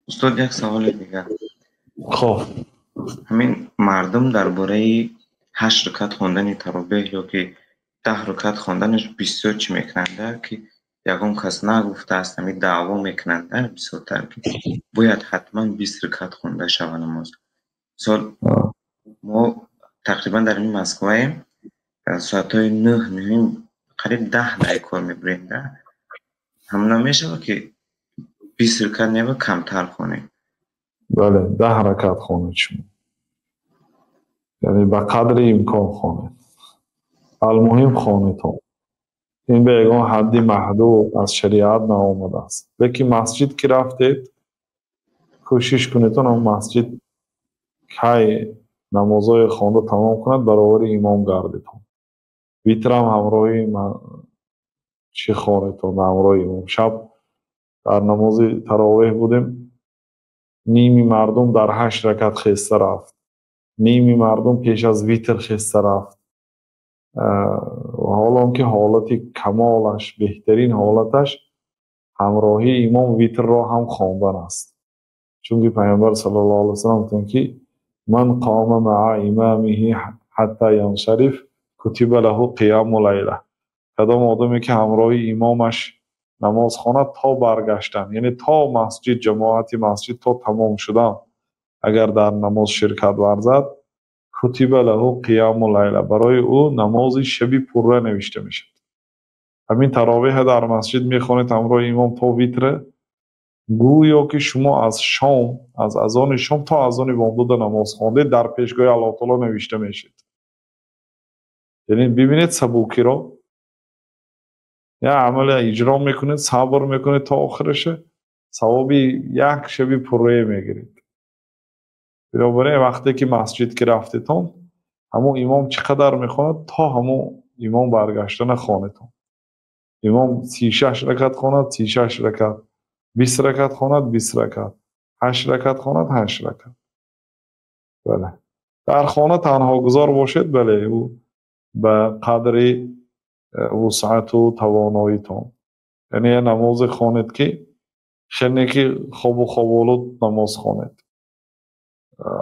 Устод, як саволи дигар. Хоб. Ҳамин мардум дар бораи 8 ракат хондани таровеҳ ё ки 10 ракат хонданаш бисёр чӣ мекунанда, ки ягон кас нагуфтааст, ҳамин даъво мекунанда бисёртар, ки бояд ҳатман 20 ракат хонда шава намоз. Мисол, мо тақрибан дар ин Москваем, соатҳои 9, нӯҳим, қариб 10 дай кор мебурем да. Ҳамона мешава, ки 20 ракат нева, камтар хонем? Бале, 10 ракат хонед шумо, яъне ба қадри имкон хонед. Алмуҳим, хонедон. Ин ба ягон ҳадди маҳдуд аз шариат наомадааст. Лекин масҷид ки рафтед, кӯшиш кунедон он масҷид кай намозҳое хонда тамом кунад, баробари имом гардедон. Витрам ҳамроҳи чӣ хонедон, ҳамроҳи имом. Шаб дар намози таровеҳ будем, ними мардум дар 8 ракат хеста рафт, ними мардум пеш аз витр хеста рафт. Ҳолон ки ҳолати камолаш, беҳтарин ҳолаташ ҳамроҳии имом витрро ҳам хондан аст, чунки Пайғамбар саллаллоҳу алайҳи васаллам гуфтанд, ки من قام مع إمامه حتى ينصرف كتب له قيام ليلة. Кадом одаме ки ҳамроҳи имомаш намоз хонад то баргаштан, яъне то масҷид, ҷамоати масҷид то тамом шудан, агар дар намоз ширкат варзад, كتب له قيام ليلة, барои ӯ намози шаби пурра навишта мешавад. Ҳамин таровеҳа дар масҷид мехонед ҳамроҳи имом то витра, гӯё ки шумо аз шом, аз азони шом то азони бомдода намоз хондед, дар пешгоҳи Аллоҳ таоло навишта мешавед. Яъне бибинед сабукиро: як амале иҷро мекунед, сабр мекунед то охираша, савоби як шаби пуррае мегиред. Бинобар ин, вақте ки масҷид ки рафтетон, ҳамун имом чӣ қадар мехонад, то ҳамун имом баргаштана хонетон. Имом 36 ракат хонад, 36 ракат, 20 ракат хонад, 20 ракат, 8 ракат хонад, 8 ракат. Бале, дар хона танҳогузор бошед, бале, ӯ ба қадри вусъату тавоноитон, яъне я намозе хонед, ки хеле ки хобу хоболуд намоз хонед,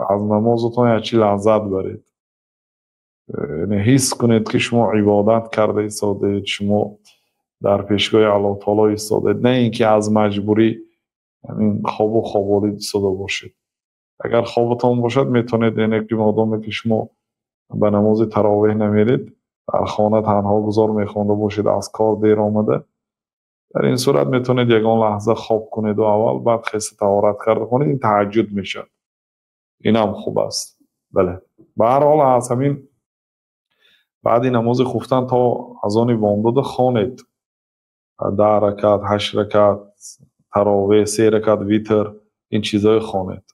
аз намозатон якчи лаззат баред, яъне ҳис кунед, ки шумо ибодат карда истодаед, шумо дар пешгоҳи Аллоҳ таоло истодаед, на ин ки аз маҷбурӣ ҳамин хобу хоболид истода бошед. Агар хобатон бошад, метавонед, яъне ки модоме ки шумо ба намози таровеҳ намеред, дар хона танҳо гузор мехонда бошед, аз кор дер омада, дар ин сурат метавонед ягон лаҳза хоб кунеду аввал, баъд хеста, таҳорат карда хонед. Ин таҳаҷҷуд мешавад, инам хуб аст. Бале, ба ҳар ҳол, аз ҳамин баъди намози хуфтан то азони бомдода хонед: 10 ракат, 8 ракат таровеҳ, се ракат витр, ин чизҳое хонед.